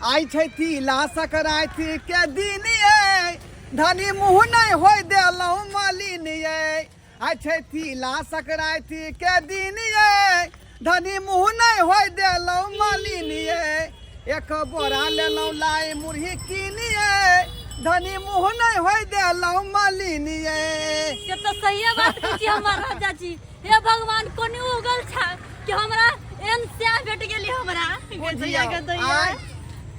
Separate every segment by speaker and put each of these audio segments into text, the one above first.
Speaker 1: आइ छै तिला संक्रांति के दिन ये, धनी मुँह नहि होय देलहुँ मलिन ये। आइ छै तिला संक्रांति के दिन ये, धनी मुँह नहि होय देलहुँ मलिन ये। एक बोरा लेलहुँ लाई मुरही कीन ये, धनी मुँह नहि होय देलहुँ मलिन ये।
Speaker 2: से तऽ सहिए बात कहै छी हमर राजा जी। हे भगवान, कोनी उगल छा कि हमरा एहन स्याह भेट गेली हमरा।
Speaker 1: बुझियौ, आँय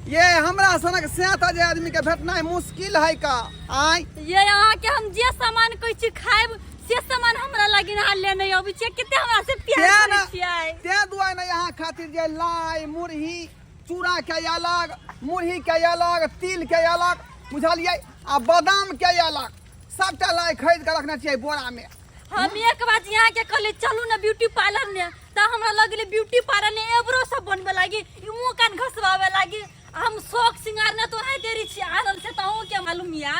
Speaker 1: ये हमरा सनक स्याह तऽ जे आदमी के भेटनाइ मुश्किल है का। आँय
Speaker 2: ये अहाँ के हम जे सामान कहै छी खायब से सामान हमरा लगिन अहाँ लेने अबै छियै, कते हमरा से प्यार
Speaker 1: तें
Speaker 2: करै
Speaker 1: ने
Speaker 2: छियै।
Speaker 1: तें दुआरे ने यहाँ खातिर जे लाई मुरही चूड़ा के अलग, मुरही के अलग, तिल के अलग, बुझलियै, आ बादाम के अलग, सबटा लाई खरीद के रखने छियै बोरा में।
Speaker 2: हम एक बात यहाँ के कहले चलू ना ब्यूटी पार्लर में, त हमरा लगले ब्यूटी पार्लर में एबरो सब बनबे लागी, ई मुंह कान घसवावे लागी। हम शौक सिंगार ना तो है देरी छी आनल से त अहूँ के मालूम या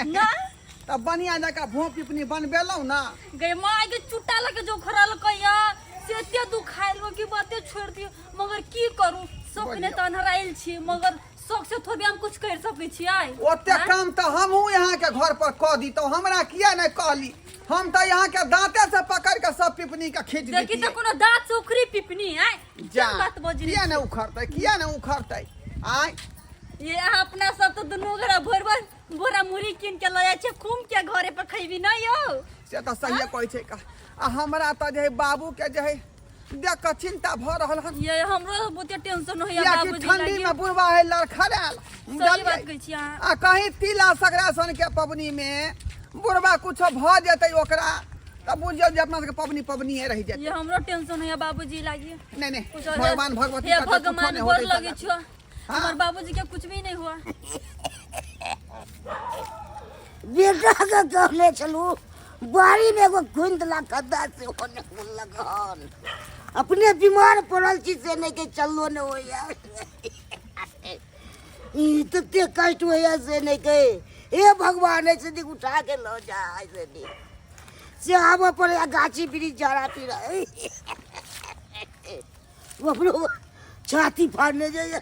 Speaker 2: ना।
Speaker 1: तब बढ़िया जकाँ भों पिपनी बनबेलहुँ ना।
Speaker 2: गई माँ के चुट्टा लगे जो खरल कहिया से एते दुखायल हो कि बाते छोड़ दियो, मगर की करू, शौक ने त अनहरायल छी, मगर शौक से थोड़े हम कुछ कर सकै छियै।
Speaker 1: ओते काम तऽ हमहूँ यहाँ के घर पर कऽ दितहुँ, हमरा किया नहि कहली? हम तऽ यहाँ के दाँते से पकड़ के सब पिपनी के खींच
Speaker 2: देखी तऽ
Speaker 1: दितियै।
Speaker 2: कोनो दाँत से उखड़ी पिपनी आय
Speaker 1: जा,
Speaker 2: बात बजली।
Speaker 1: किया नहि उखड़तै, किया नहि उखड़तै? आय
Speaker 2: ये अहाँ अपना सब तऽ दुनू गोरा भोर भोर बोरा मुरही कीन के लऽ जाइ छै, खूम के घरे पर खैबी ना यौ।
Speaker 1: से तऽ सहिए कहै छै का। आ हमरा तऽ जे है बाबू के जे है देख कऽ चिंता भऽ रहल हन।
Speaker 2: ये हमरो बहुते टेंशन होइया
Speaker 1: कियाकि
Speaker 2: बाबूजी
Speaker 1: ठंडी
Speaker 2: लागी।
Speaker 1: में बुढ़वा है लड़खड़ायल,
Speaker 2: सही बात
Speaker 1: बुझलियै?
Speaker 2: कहै छी अहाँ।
Speaker 1: आ कहीं तिला सकरा सन के पबनी में बुढ़वा कुछो भऽ जेतै ओकरा, तऽ बुझियौ जे अपना सबके पबनी पबनीए रहि जेतै।
Speaker 2: ये हमरो टेंशन होइया बाबूजी लागी।
Speaker 1: नहीं नहीं,
Speaker 2: कुछ और
Speaker 1: भगवान भगवती
Speaker 2: हे
Speaker 1: का तो कुछो
Speaker 2: भगवान,
Speaker 1: नहीं
Speaker 2: गोर
Speaker 1: होतै
Speaker 2: लगै
Speaker 1: सदा।
Speaker 2: छियो।
Speaker 1: हाँ।
Speaker 2: हमर बाबूजी के कुछ भी नहीं हुआ।
Speaker 3: बेटा के कहने छलू बाड़ी में एगो खुनि देला खद्दा से होने बोललक हन। अपने बीमार पड़ल छी से नहीं के चललो नहीं होइया, ई तते कष्ट होइया से नहीं के। हे भगवान, ऐसे दिन उठा के लऽ जा, ऐसे दिन से आबऽ पड़ैया गाछी वृक्ष झाड़ा पीड़ा, अपनो छाती फाड़ने जाइए।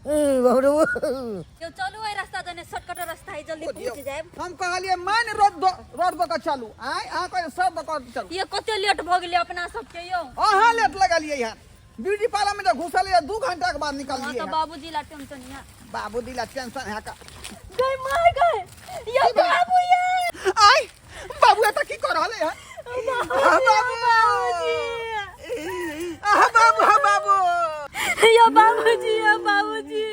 Speaker 2: यो चलू एहि रास्ता दने, शॉर्टकट रास्ता है, जल्दी पहुंच जाएब।
Speaker 1: हम कहलिए मेन रोड रोड दऽ कऽ चलू, आँय अहाँ कहलिए सब दऽ कऽ चलू।
Speaker 2: ये कते लेट भऽ गेलै अपना सबके यौ।
Speaker 1: अहाँ लेट लगलियै हन, ब्यूटी पार्लर में जब घुसलियै 2 घंटा के बाद
Speaker 2: हाँ
Speaker 1: निकललियै
Speaker 2: तऽ
Speaker 1: हन।
Speaker 2: बाबूजी ला टेंशन है।
Speaker 1: बाबूजी ला टेंशन है का।
Speaker 2: गई मार गए ये
Speaker 1: की भेल?
Speaker 2: बाबू ये
Speaker 1: आय बाबू एतऽ की कऽ रहलै हन? आह, बाबू, आह, बाबू, आह, बाबू
Speaker 2: यो बाबूजी, यो बाबूजी,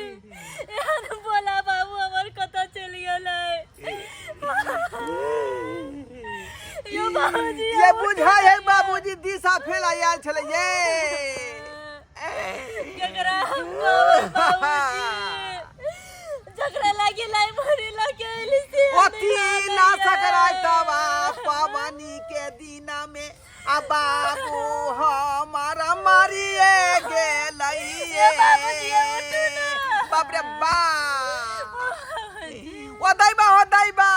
Speaker 2: एहन बोला बाबू हमर कतऽ चलि गेलै यो बाबूजी।
Speaker 1: ये बुझाइ है बाबूजी दिशा फेल आयल छलै ये।
Speaker 2: केकरा हम कहबै बाबूजी, जकरा लागी लाई भरी लके एली से
Speaker 1: ओ तिला सकरातवा पवनी के दिना में आ बाबू हमार मरिए गेलैये। बाप रे बाप, ओ दैबा, ओ दैबा,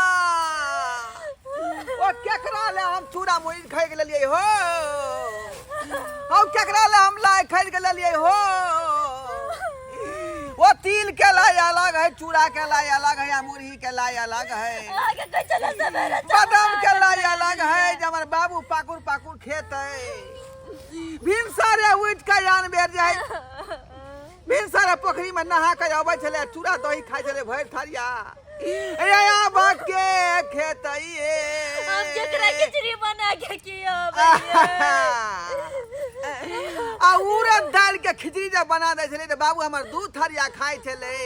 Speaker 1: ओ केकरा ले हम चूड़ा मुरही खरीद के लेलियै हो? हम केकरा ले हम लाइ खरीद के लेलियै हो? ओ तिल के लाई अलग है, चूड़ा के लाई अलग है, आ मुरही के लाई अलग है,
Speaker 2: आगे कहै छलै सवेरे चलू,
Speaker 1: बादाम के लाई अलग है, जे हमर बाबू पाकुर पाकुर खेतै। भिनसरे उठि के आन बेर जाइ, भिनसरे पोखरी में नहा के अबै छलै, चूड़ा दही खाइ छलै भरि थरिया। रे आब के खेतै?
Speaker 2: हम केकरा खिचड़ी बना के खियाबै?
Speaker 1: आ उड़द दालि के खिचड़ी जब बना दै छलै तऽ बाबू हमर 2 थरिया खाइ छलै।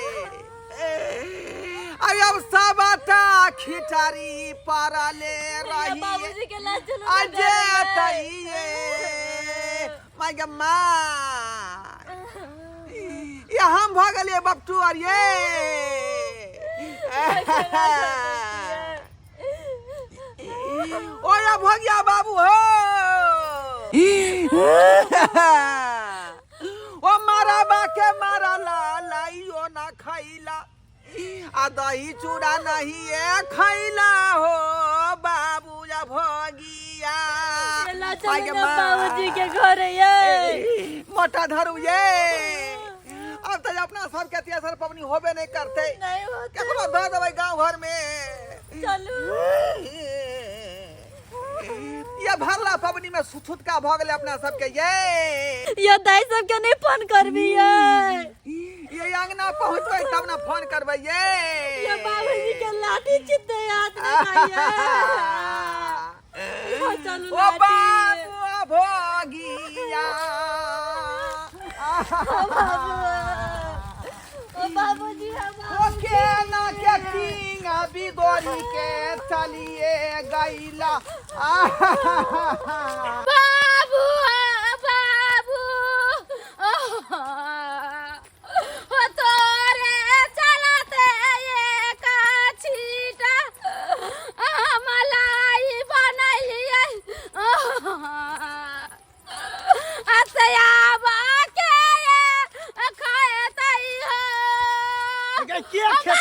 Speaker 1: आ अब सबटा खिचड़ी पड़ले रही
Speaker 2: बाबूजी के लाज चलू
Speaker 1: आ जेतैये। माय गे माय, ये हम भऽ गेलियै बपटू। आर ये ओया भगिया बाबू हो, ओ मारा बा के मारा ला लाइयो ना खैला, आ दही चूड़ा नहीं ए खैला हो बाबू या भगिया।
Speaker 2: ला
Speaker 1: आइ
Speaker 2: चलू
Speaker 1: गे
Speaker 2: ना
Speaker 1: माँ।
Speaker 2: बाबूजी के घर ये
Speaker 1: मोटा धरू ये। अब तो अपना सबके तेसर पबनी होबे नहीं करते।
Speaker 2: नहीं होते।
Speaker 1: केकरो दऽ देबै गाँव घर में।
Speaker 2: चलू।
Speaker 1: ये भरला पबनी में सुथुतका भऽ गेलै अपना सबके ये।
Speaker 2: ये दाई सबके नहीं फोन करबी ये।
Speaker 1: ये अंगना पहुँचबै तब ना फोन करबै ये।
Speaker 2: ये बाबूजी के लाठी चित्ते हाथ में खाइए। चलू
Speaker 1: ओ
Speaker 2: लाठी।
Speaker 1: बाबू भोगिया।
Speaker 2: ओ बाबू, ओ बाबूजी, हम
Speaker 1: ओ केना के किंग बिगोरी के चलिए गैला।
Speaker 2: बाबू, बाबू, ओ तोरे चलते एक छीटा मलाई बनैलियै। असयाबा के खाएतै हो।
Speaker 4: गई के खेतै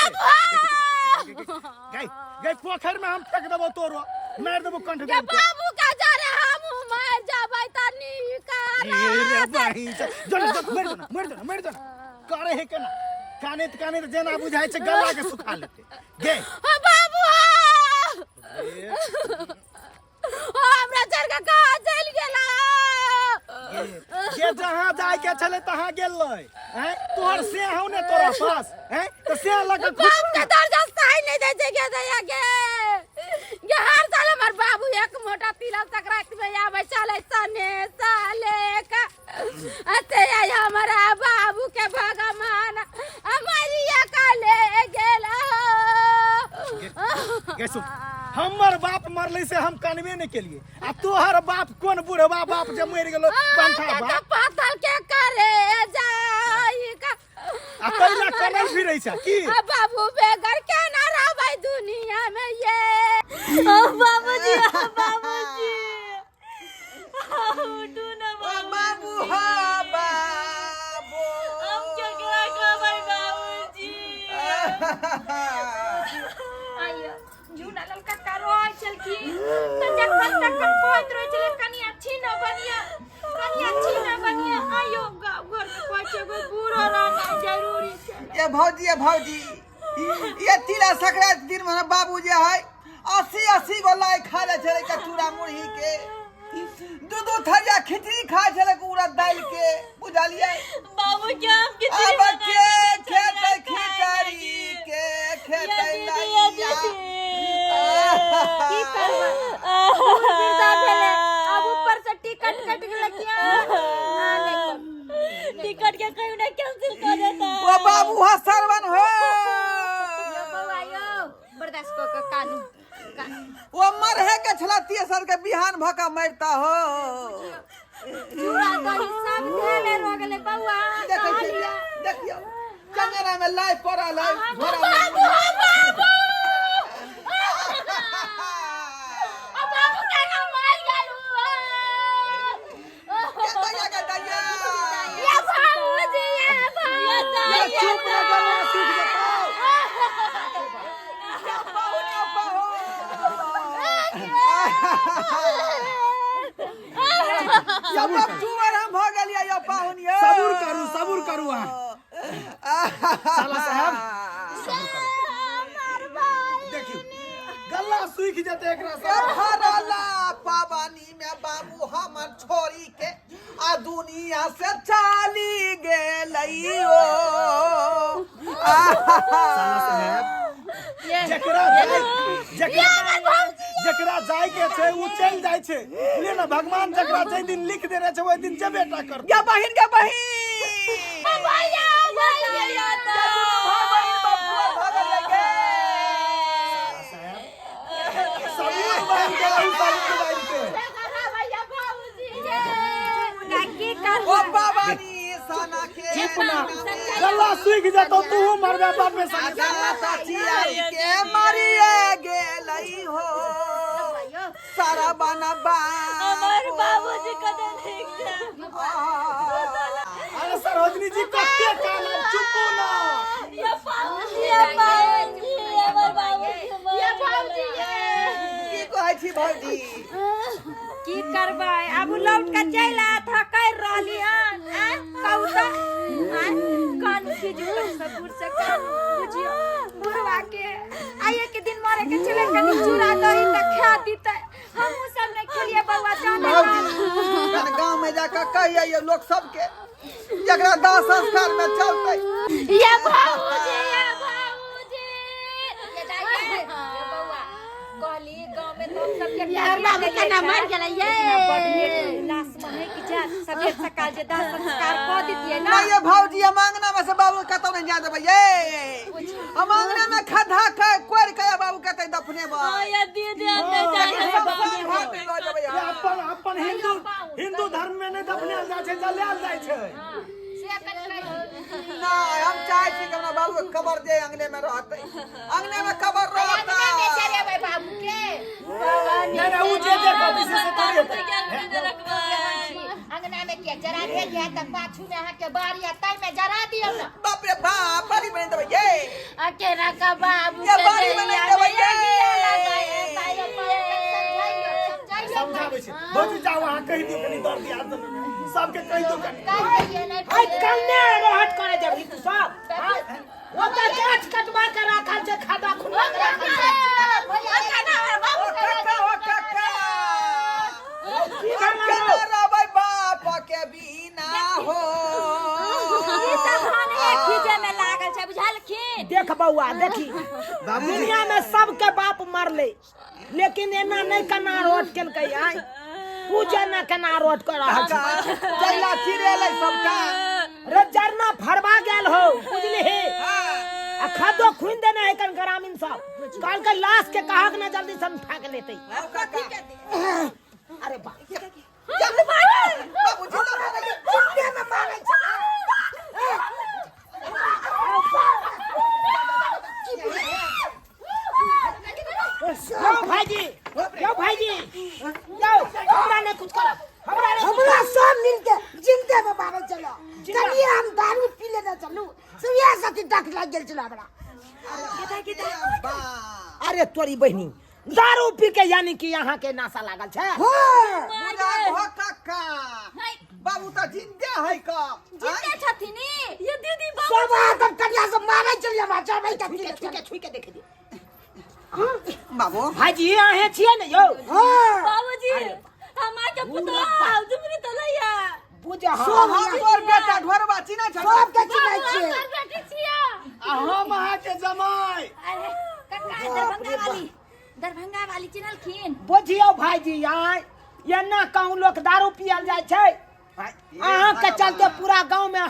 Speaker 4: गई गई पोखर में हम फेंक देबो तोरो, मार देबो कंठ
Speaker 2: के
Speaker 4: देब के।
Speaker 2: बाबू के जरे हम मर जाबै त नीक
Speaker 4: रे बहिन से जो जो मर जो मर जो मर जो करे है केना कानैत कानैत जेना बुझाइ छै गला के सुखा लेते गे।
Speaker 2: ओ बाबू, ओ हमरा चढ़ के कहाँ चलि गेला?
Speaker 4: जे जहाँ जाय के छलै तहाँ गेलै। हैं तोहर से हौ ने तोरा पास हैं त से लग के खुश।
Speaker 2: बाप के दर्जा सही नहीं दे छै गे दैया गे। गे हर साल हमर बाबू एक मोटा तिला संक्रांति में आबै छलै सने साले का। अते आई हमारा बाबू के भगवान अमरिया का ले गेला।
Speaker 4: गे सुन, हमर बाप मरलै से हम कानबे नहि केलिए आ तोहर बाप कोन बुढ़वा बाप जे मरि गेलो पंठा बाप
Speaker 2: पातल के करे जाई का।
Speaker 4: आ तैला कनल फिरै छै की?
Speaker 2: आ बाबू बेगर केना रहबै दुनिया में ये। ओ बाबूजी, ओ बाबूजी, उठू ना।
Speaker 1: ओ बाबू हो बाबू,
Speaker 2: हम केकरा कहबै बाबूजी?
Speaker 5: आइयो झूना ललका रोय छलखिन तऽ जखन तखन कहैत रहै छलै कनि अच्छी न बनिया, कनि अच्छी न बनिया। आइयो गाँव घर में कहै छै एगो बूढ़ो रहनाइ जरूरी छै।
Speaker 1: ये भौजी, ये भौजी, ये तिला संक्रांति दिन में बाबू जे है 80-80 गो लाई खा ले छलै के चूड़ा मुरही के, दू दू थरिया खिचड़ी खा छलै के उड़द दालि के, बुझलियै?
Speaker 2: बाबू के हम खिचड़ी
Speaker 1: अब
Speaker 2: बना
Speaker 1: के
Speaker 2: के
Speaker 1: खेतै
Speaker 2: खाए
Speaker 1: खिचड़ी
Speaker 2: लागी।
Speaker 1: के
Speaker 2: ये
Speaker 1: खेतै
Speaker 2: दीदी, ये
Speaker 1: लैया।
Speaker 2: दीदी।
Speaker 5: की करबै, बूढ़ वृद्धा भेलै, आब ऊपर से टिकट कटि गेलै कि
Speaker 2: टिकट के कहीं ना कैंसिल कर देता।
Speaker 1: ओ बाबू हो सरवन हो।
Speaker 5: यौ बौआ यौ, बर्दाश्त कऽ कऽ कानू।
Speaker 1: ओ मरहे के छला तेसर के बिहान भऽ के मरता हो।
Speaker 5: चूड़ा दही सब धेले रह गेलै बौआ।
Speaker 1: देखै छियै, देखियौ चंगेरा में लाई पड़ल है झोरा में।
Speaker 5: बाबू हो बाबू, ओ बाबू केना मरि गेलू?
Speaker 1: के दैया के दैया।
Speaker 5: ये बाबूजी, ये बाबूजी।
Speaker 4: ये चुप ना गला सूख जेतौ।
Speaker 1: ये पाहुन, ये पाहुन। ये बाप चुवर हम भऽ गेलियै ये पाहुन ये।
Speaker 4: सबुर करू, सबुर करू अहाँ साला साहब, देखियौ गला सूखि जेतै एकरा
Speaker 1: ये
Speaker 4: सब।
Speaker 1: भरला पवनी में बाबू हमर छोरी के आ दुनिया से चली गेलै ओ।
Speaker 4: साला साहब, जकरा जाय जकरा जकरा जाय के छै उ चलि जाइ छै, बुझलियै ने? भगवान जकरा जाहि दिन लिख देने छै ओहि दिन जेबे टा करतै।
Speaker 1: गे बहिन, गे बहिन,
Speaker 5: भैया, भैया।
Speaker 1: गे दुनू भाय बहिन बपुआ भऽ गेलै गे।
Speaker 4: सबुर बान्हि के रहू, सबुर बान्हि के।
Speaker 5: भैया बाबूजी ये की करबै?
Speaker 1: ओ पवनी सना के
Speaker 4: चुप ना, गला सूखि जेतौ, तूहू मरबे बापे संगे।
Speaker 1: चियाई के मरिए गेलै हो सारा बना
Speaker 2: हमार बाबूजी कतऽ ठीक छै।
Speaker 4: अरे सरोजनी जी कते कानब, चुपू ना।
Speaker 2: ये बाबूजी, ये बाबूजी, हमर बाबूजी।
Speaker 5: ये बाबूजी ये
Speaker 1: की कहै छी भौजी?
Speaker 5: की करबै आब उ लौट के चलि आयत ह करि रहली हन आँय कहू तऽ आँय कानू खिजू सबुर से कानू बुझियो बुढ़वा के आइए के दिन मरे के छलै कनी चूड़ा दही तऽ खा दितै हमहूँ सब नहि खेलियै बौआ जाने
Speaker 1: भौजी कनि गाँव में जाकर कहि आइयो लोक सबके जकरा दाह संस्कार में चलते।
Speaker 5: ये भाऊजी, ये भाऊजी, ये दाई, ये बौआ कहली गांव में तो हम सबके
Speaker 2: यार बाबू केना मर गेलै ये।
Speaker 5: बड लेट लाश महक जात सबेर सकाल जे दाह संस्कार कऽ दितियै ना।
Speaker 1: नहीं ये भौजी, हम अंगना में से बाबू कतौ नहीं जा देबै ये। हम अंगना में खद्धा के कोरि के बाबू कतै दफनेबै।
Speaker 2: ये दीदी हम नहीं चाहे
Speaker 1: शमशान घाट लऽ जेबै
Speaker 4: ये
Speaker 1: हम।
Speaker 4: अपन अपन हिंदू हिंदू धर्म में नहीं दफनायल जाइ छै, जलायल जाइ छै।
Speaker 5: से कनि कहियौ।
Speaker 1: नहीं, हम चाहे छी कि हमरा बाबू के कबर जे अंगने में रहतै, अंगने में कबर रहतै।
Speaker 5: अंगना में जरेबै बाबू के।
Speaker 4: नहीं नहीं, उ जे जे कहतै से थोड़ी हेतै।
Speaker 5: अंगना में किया जरा भेल है त पाछू में अहाँ के बाड़ी है ताई में जरा दियौ ना।
Speaker 1: बाप रे बाप, बाड़ी बना देबै ये।
Speaker 2: आ केना का बाबू
Speaker 1: ये बाड़ी बना देबै ये।
Speaker 4: समझाबै छै भौजी, जाओ अहाँ कहि दियौ कनि दर्द दियाद सबके कहि दियौ कनि।
Speaker 6: आइ कन्ने रोहट करे जबही तू सब ओतऽ गाछ कटवा के राखल छै, खदा खुनवा के राखल छै।
Speaker 1: ओ काका, ओ काका,
Speaker 6: की
Speaker 1: हम
Speaker 6: भेलै
Speaker 1: केना
Speaker 6: हौ?
Speaker 1: रहबै बाप के बिना हो?
Speaker 5: ई सब धान एक खीजे में लागल छै बुझलखिन।
Speaker 6: देख बौआ, देखी दुनिया में सबके बाप मरले, लेकिन एना नहि कना रोट केलकै। आइ तू जेना केना रोट कर रहल छी।
Speaker 1: चैला चिड़ेलै सबटा
Speaker 6: रे, जरना फरवा गेल हो बुझलिही, आ खदो खुनि देने है कन ग्रामीण सब। कहलकै लाश के कहक ने जल्दी से उठा के लेतै।
Speaker 1: ओ काका।
Speaker 6: अरे बा
Speaker 1: बाबू जिंदा भऽ गेलै।
Speaker 3: जिंदे में मारै छै।
Speaker 6: यौ भाईजी, यौ भाईजी, यौ हमरा नहीं कुछ करब, हमरा नहीं।
Speaker 3: हमरा सब मिलके जिंदे में मारै छलो। कनिए हम दारू पी लेने छलू, से इएह सब डक लागि गेल छल हमरा।
Speaker 1: बा
Speaker 6: अरे तोरी बहिनी, दारू पी के यानी कि यहाँ के नाशा लागल छै।
Speaker 3: हाँ।
Speaker 1: मुदा हो काका, बाबू तऽ जिंदे है का?
Speaker 5: जिंदे छथिन
Speaker 2: ये दीदी बाबू।
Speaker 3: सब आदम कनिया सब मारै छलियै हमरा, चल भाई।
Speaker 6: छुई के, छुई के, छुई के देख दे।
Speaker 1: बाबू।
Speaker 6: भाईजी, अहें छियै ने यौ?
Speaker 3: हाँ।
Speaker 2: बाबूजी, हम के पुतोह जुमरी तलैया।
Speaker 6: बुझ हाँ।
Speaker 3: सब
Speaker 1: हम तोर बेटा ढोरबा चिन्है छौ?
Speaker 3: सबके चिन्है छियै।
Speaker 2: तोर बेटी छिया।
Speaker 4: आ हम अहाँके जमाइ।
Speaker 5: अरे काका, दरभंगा वाली, दरभंगा वाली चिन्हलखिन।
Speaker 6: बुझियौ भाईजी, आय एना कहूँ लोक दारू पियल जाइ छै? अहाँके चलते पूरा गाँव में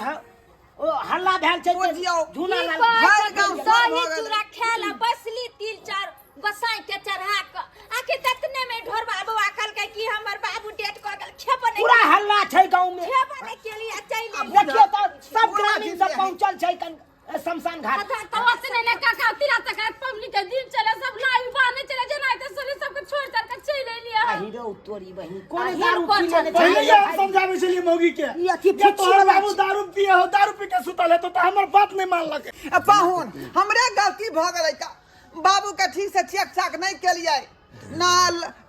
Speaker 6: ओ हल्ला भेल छै जे
Speaker 1: बुझियौ।
Speaker 6: झूला
Speaker 5: की
Speaker 6: लाल
Speaker 5: कहै
Speaker 1: भरि
Speaker 5: छथिन?
Speaker 1: गाँव सब
Speaker 5: दही
Speaker 1: भऽ गेलै।
Speaker 5: चूड़ा खेला बसली तिल चार गोसाई के चढ़ा क आखिर ततने में ढोरबा बौआ कहलकै कि हमर बाबू डेट कऽ गेल, खेबो नहि।
Speaker 6: पूरा हल्ला छै गाँव में।
Speaker 5: खेबो नहि केली आ चलि एली।
Speaker 6: देखियौ तऽ सब
Speaker 1: पूरा
Speaker 6: ग्रामीण सब
Speaker 1: जिंदे है।
Speaker 6: पहुँचल छै कन शमशान घाट।
Speaker 2: तो ओतने ने काका, तिला तक पब्लिक के दिन चले सब लाई बाने चले जेना ते सोरे सबके छोड़ छाड़ के चलि एलियै।
Speaker 6: आ हीरो तोरी बहिनी, कोन दारू पी लेने छै?
Speaker 4: पहिले हम समझाबै छलियै मौगी के
Speaker 3: ई अथी
Speaker 4: जे
Speaker 3: फुच्ची
Speaker 4: तोहर
Speaker 3: वाला
Speaker 4: बाबू
Speaker 3: छै।
Speaker 4: दारू पिए हो, दारू पी के सुतल है, तो हमर बात नहीं मानलक।
Speaker 1: आ पाहुन, हमरे गलती भऽ गेलै का बाबू के ठीक से चेक चाक नहीं केलियै ना।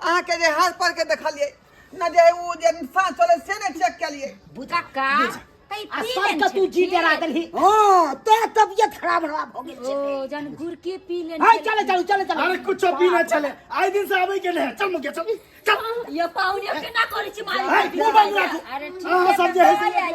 Speaker 1: अहाँके जे हाथ पर के देखलियै ना, जे उ जे साँस चले से नहीं चेक केलियै।
Speaker 5: काका कहीं
Speaker 6: आ
Speaker 5: पी
Speaker 6: सबके
Speaker 5: लेने
Speaker 6: तू जी डरा देलही।
Speaker 3: हाँ, ते तबियत खराब खराब हो गेल छै।
Speaker 5: ओ जन गुड़की पी लेने।
Speaker 6: हाय, चले चलू, चले चलू।
Speaker 4: अरे कुछो पीना चले, आइ दिन से आबै के नहीं। चल मुखिया, चल चल।
Speaker 2: ये पाहुन, ये केना करै छी मारी?
Speaker 4: हाय, मुंह बंद राखू।
Speaker 5: अरे ठीक
Speaker 4: अहाँ सब जे है से
Speaker 5: है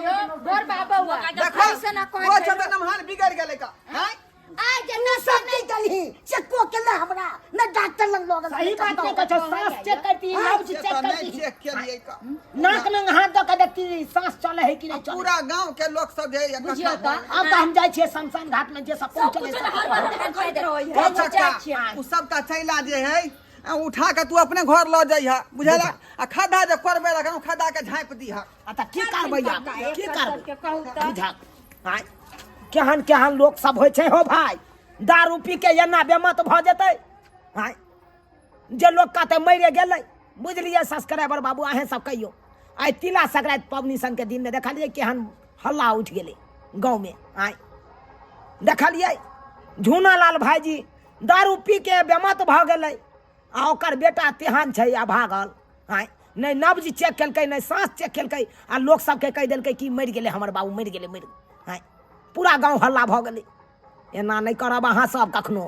Speaker 5: ढोर बाबा हुआ।
Speaker 1: देखो
Speaker 5: ऐसे ना कहै
Speaker 1: ओ
Speaker 5: छै।
Speaker 1: छत नमहान बिगड़ गेलै का हैं?
Speaker 5: आ जे
Speaker 3: तू सब की केलही? चेको केले हमरा न, डॉक्टर लग लऽ गेल।
Speaker 6: सही बात नहीं कहै छौ। साँस चेक करती, नब्ज
Speaker 1: से
Speaker 6: चेक
Speaker 1: तऽ नहीं
Speaker 6: करती।
Speaker 1: चेक केलियै का।
Speaker 6: नाक में हाथ दऽ के देखती, साँस चले है कि नहीं चले।
Speaker 1: पूरा गांव के लोग सब जे
Speaker 5: बुझियौ तऽ।
Speaker 6: आब तऽ हम जाइ छियै शमशान घाट में, जे सब पहुँचल है
Speaker 2: कुछ
Speaker 6: सब।
Speaker 2: हर बार करैत रहै
Speaker 1: ओ चक्का, उ सबटा चैला जे है आ उठा के तू अपने घर लऽ जइह बुझला, आ खद्धा जे करबै रखन खद्धा के झाँपि दीह।
Speaker 6: आ तऽ की करबै आब, की करबै?
Speaker 5: कहू तऽ।
Speaker 6: बुझक आँय, केहन केहन लोक सब होइ छै हो भाय, दारू पी के एना बेमत भऽ जेतै। आँय, जे लोक कहतै मरि गेलै। बुझलियै सब्सक्राइबर बाबू, अहेँ सब कहियौ, आइ तिला संक्रांति पबनी सनके दिनमे देखलियै केहन हल्ला उठि गेलै गाँवमे? आँय, देखलियै झूना लाल भाईजी दारू पी के बेमत भऽ गेलै आ ओकर बेटा तेहन छै आ भागल। आँय, नहि नब्ज चेक केलकै, नहि साँस चेक केलकै, आ लोक सबके कहि देलकै कि मरि गेलै हमर बाबू, मरि गेलै, मरि गेलै। आँय, पूरा गाँव हल्ला भऽ गेलै। एना नहि करब अहाँ सब कखनो।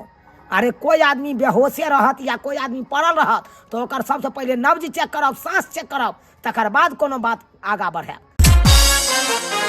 Speaker 6: अरे कोइ आदमी बेहोशे रहत या कोइ आदमी पड़ल रहत तऽ ओकर सबसँ पहिले नब्ज चेक करब, साँस चेक करब, तकर बाद कोनो बात आगाँ बढ़ायब।